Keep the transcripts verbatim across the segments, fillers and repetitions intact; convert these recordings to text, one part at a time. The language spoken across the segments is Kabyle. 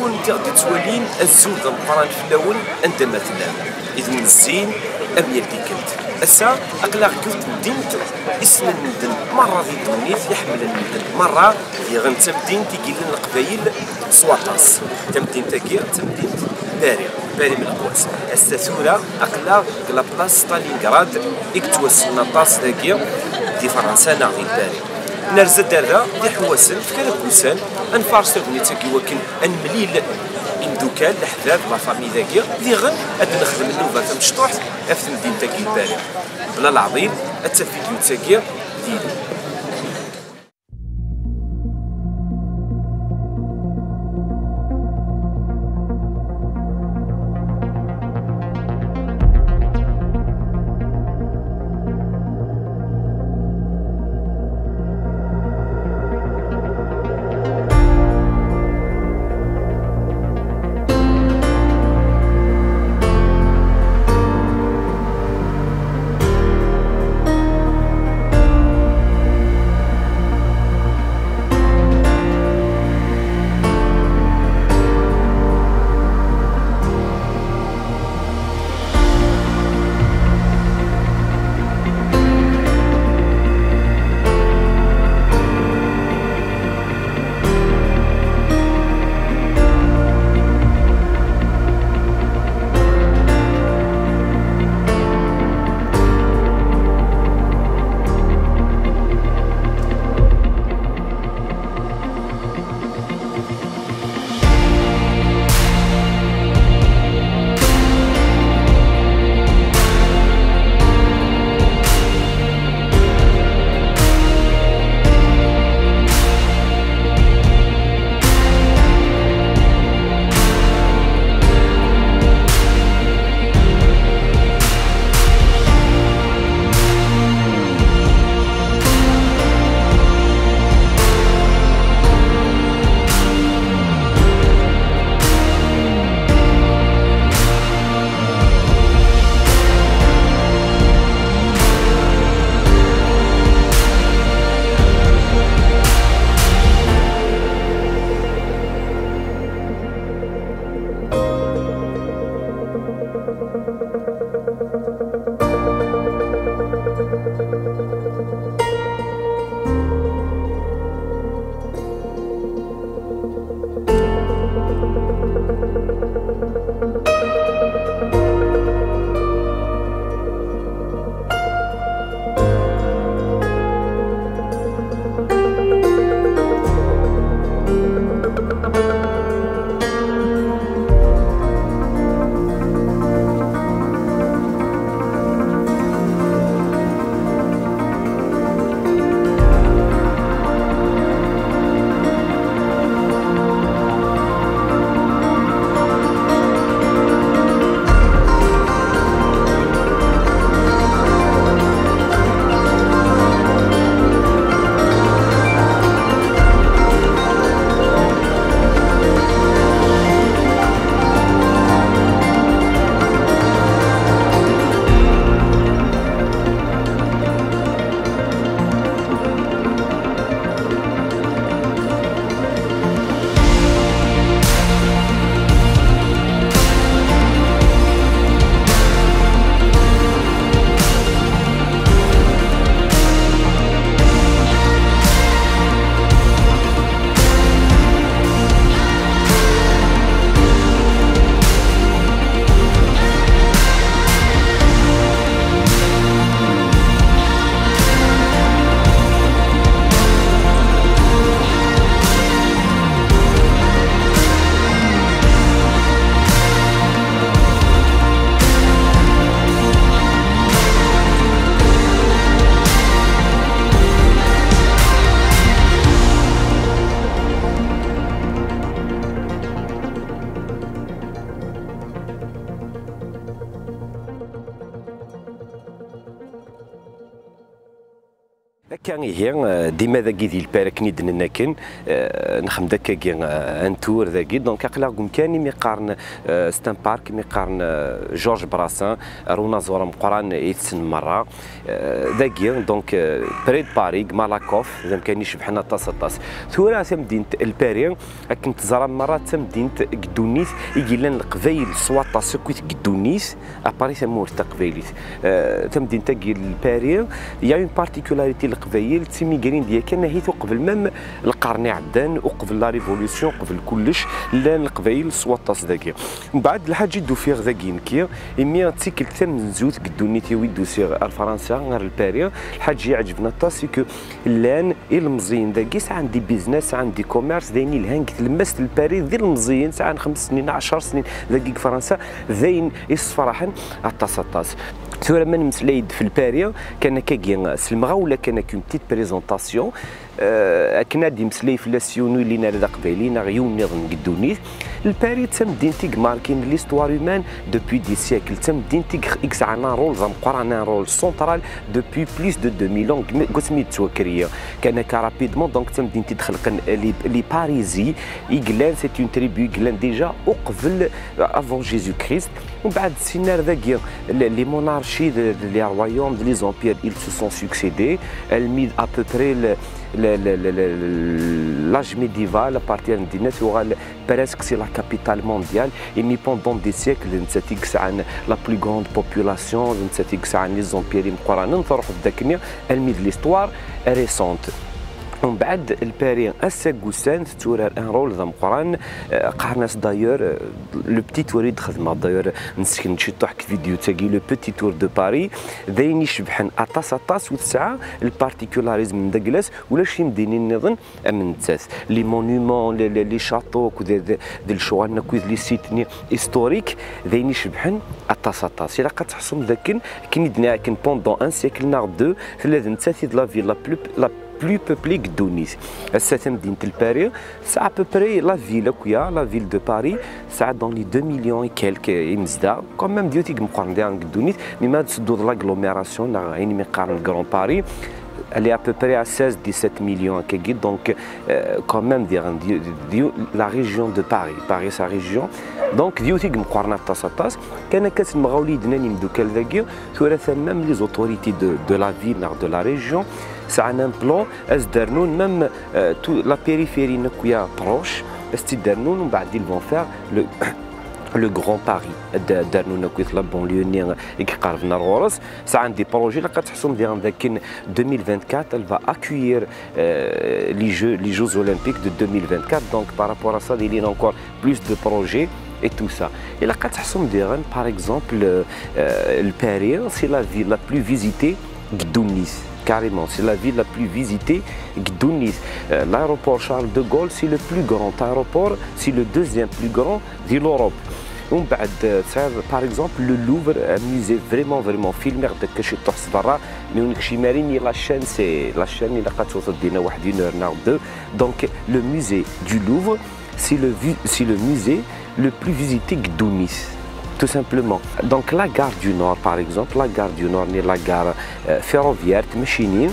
Win i ɣ-d-ittwalin, azul d ameqqran fell-awen, anda ma tellam. Id wen-zzin am yal tikkelt. Ass-a, aql-aɣ deg yiwet n temdint issnen medden merra di ddunit, iḥemmlen medden merra, diɣen d tamdint i yellan Leqbayel s waṭas. Tamdint-agi d tamdint n Paris, Paris n leqwas. Ass-a tura, aql-aɣ deg la place Stalingrad, i yettwassnen aṭas dagi di Fransa neɣ di Paris. Nerza-d ar da d iḥewwasen f kra n wussan, ad nfaṛes tagnit-agi wakken ad nemlil imdukal, leḥbab, la famille dagi, diɣen ad nexdem nnuba tamecṭuḥt ɣef temdint-agi n Paris. Bla leɛḍil, ad taf vidyut-agi didi. Kan ihi, eh, dima dagi di Lpari akken i d-nenna akken, eh, nexdem-d akkagi, eh, un tour dagi. Donc, aql-aɣ deg umkan imi qqaren, eh, c'est un parc, imi qqaren, eh, Georges Brassens, ar unaẓur ameqqran i tessen merra. Eh, dagi, donc, eh, près de Paris, deg Malakoff, d amkan icebḥen aṭas, aṭas. Tura tamdint Lpari, akken teẓram merra, d tamdint deg ddunit i yellan Leqbayel s waṭas akkit deg ddunit, à part tamurt taqbaylit. Eh, tamdint-agi n Lpari, il y a une particularité, Leqbayel d timigrin d yakan, ahit uqbel même lqern iɛeddan, uqbel la révolution, uqbel kullec, llan Leqbayel s waṭas dagi. Mbeɛd, lḥaǧa i d-ufiɣ dagi nekki, imi d tikkelt tamenzut deg ddunit-iw i d-usiɣ ar Fransa, ar Lpari, lḥaǧa i iɛeǧben aṭas, c'est que llan ilemẓiyen dagi sɛan des business, sɛan des commerces, d ayen ilhan deg tlemmast n Lpari, d ilemẓiyen sɛan xems snin, ɛecṛ snin dagi deg Fransa, d ayen issefraḥen aṭas, aṭas. Tura ma nemmeslay-d f Lpari, kan akkagi, s lemɣawla kan, ak une petite présentation, eh, akken ad d-imeslay fell-as yiwen ur yellin ara d aqbayli neɣ yiwen nniḍen deg ddunit. Lpari d tamdint i imarkin l'histoire humaine depuis des siècles, d tamdint i yex-, i yesɛan un rôle d ameqqran, un rôle central depuis plus de deux mille ans, deg wasmi i d-tettwaker. Kan akka rapidement, donc d tamdint i d-xelqen les, les Parisis, i yellan, c'est une tribu i yellan déjà uqbel, euh, avant Jésus-Christ. Mbeɛd, sin ar dagi, les, les monarchies, de, de, les royaumes, de, les empires, ils se sont succédés. Almi à peu près le, le, le, le, le, l'âge médiéval, à partir de dix-neuf, uɣal presque c'est la capitale mondiale. Imi pendant des siècles, d nettat i yesɛan la plus grande population, d nettat i yesɛan les empires imeqqranen, truḥ-d akken almi d l'histoire récente. Mbeɛd, Lpari ass-a deg ussan tetturar un rôle d ameqqran, eh, qqaren-as d'ailleurs, eh, le petit tour i d-xedmeɣ, d'ailleurs, nesken ciṭuḥ deg vidéo-tagi, le petit tour de Paris, d ayen icebḥen aṭas, aṭas, u tesɛa le particularisme n daglas, ulac imdinin nniḍen am nettat. Les monuments, les, les, les châteaux, akked d, d, d lecɣal-nni, akked les sites-nni historiques, d ayen icebḥen aṭas, aṭas. Ilaq ad teḥṣum d akken, akken i d-nniɣ akken, pendant un siècle neɣ deux, tella d nettat i d la ville la plus, la plus peuplée deg ddunit. Ass-a tamdint n Lpari tesɛa à peu près la ville akk-ya, la ville de Paris, tesɛa dans les deux millions et quelques imezdaɣ. Quand même, d yiwet i imeqqren diɣen deg ddunit, mi ma ad tsedduḍ l'agglomération neɣ ayen imi qqaren Grand Paris, elle est à peu près à seize, dix-sept millions akkagi, donc, euh, quand même, diɣen, di, di, la région de Paris, Paris sa région, donc d yiwet i imeqqren aṭas, aṭas. Kan akka s lemɣawla i d-nnan imeddukal dagi, tura atan même les autorités de, de la ville neɣ de la région sɛan un plan, ad s-d-rnun même, euh, tout, la périphérie-nni akk-ya proche, ad s-tt-id-rnun, mbeɛd ils vont faire le, le Grand Paris, ad d-, ad d-rnun akkit la banlieue-nni i iqerben ar ɣur-s. Sɛan des projets, ilaq ad teḥṣum diɣen d akken deux mille vingt-quatre, elle va accueillir, euh, les Jeux, les Jeux Olympiques de deux mille vingt-quatre. Donc, par rapport à ça, il y a encore plus de projets et tout ça. Ilaq ad teḥṣum diɣen, par exemple, euh, euh, Lpari, c'est la ville la plus visitée deg ddunit. Carrément, c'est la ville la plus visitée deg ddunit. Euh, l'aéroport Charles de Gaulle, c'est le plus grand aéroport, c'est le deuxième plus grand de l'Europe. Mbeɛd, euh, tesɛiḍ, par exemple, le Louvre, un musée vraiment, vraiment filmé, d akka ciṭuḥ s berra, mais ur nekcim ara, mais la chaîne, c'est, la chaîne, ilaq ad tewteḍ dina waḥed une heure neɣ deux. Donc, le musée du Louvre, c'est le, vu- c'est le musée le plus visité deg ddunit, tout simplement. Donc, la gare du Nord, par exemple, la gare du Nord, ni la gare, euh, ferroviaire, tmacinin,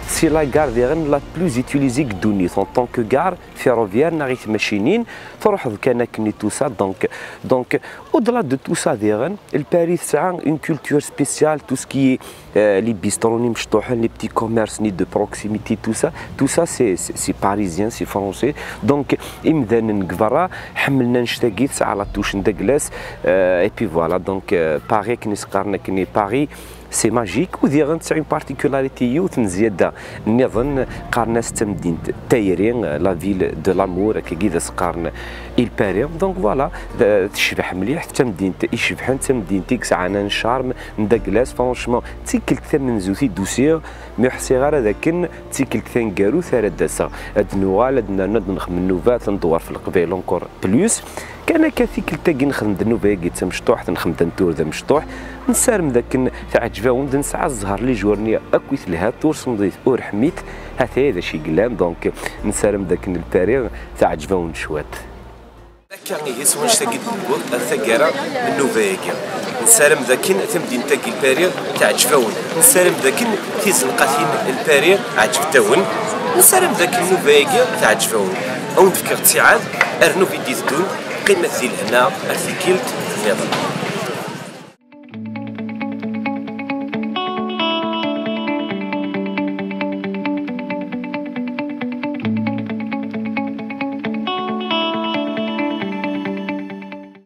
c'est la gare diɣen la plus utilisée deg ddunit en tant que gare ferroviaire, neɣ i tmacinin, truḥeḍ kan akken i tusa. Donc, donc, au-delà de tout ça, diɣen, Lpari tesɛa une culture spéciale, tout ce qui est, euh, les bistrots-nni imecṭuḥen, les petits commerces-nni de proximité, tout ça, tout ça, c'est, c'est, c'est parisien, c'est français. Donc, imdanen deg berra ḥemmlen annect-agi, tesɛa la touche n daglas, euh, et puis voilà, donc, euh, Paris, akken i s-qqaren akken i Paris, c'est magique. U diɣen tesɛa une particularité, yiwet n zzyada nniḍen, qqaren-as d tamdint tayri, la ville de l'amour, akkagi i as-qqaren i Lpari. Donc voilà, d- tecbeḥ mliḥ, d tamdint icebḥen, d tamdint i yesɛan un charme n daglas. Franchement, d tikkelt tamenzut i d-usiɣ, mi ur ḥṣiɣ ara d akken d tikkelt taneggarut ara d-aseɣ. Ad d-nuɣal, ad d-nernu, ad d-nexdem nnuba, ad t-ndewwer f Leqbayel encore plus. Kan akka tikkelt-agi nexdem-d nnuba-agi d tamecṭuḥt, nexdem-d un tour d amecṭuḥ. Nessarem d akken teɛǧeb-awen-d, nesɛa zzher, les jours-nni akk i telhat, ur semḍit, ur ḥmit, ha-t-aya d acu i yellan. Donc, nessarem d akken Lpari teɛǧeb-awen cwiṭ. Akka ihi s wanect-agi d-newweḍ ar taggara n nnuba-agi. Nessaram d akken tamdint-agi n Paris teɛǧeb-awen. Nessaram d akken tizenqatin n Paris ɛeǧbent-awen. Nessaram d akken nnuba-agi teɛǧeb-awen. Ad wen-d-fkeɣ ttiɛad, ar nnuba i d-iteddun, qqimet di lehna ar tikkelt nniḍen.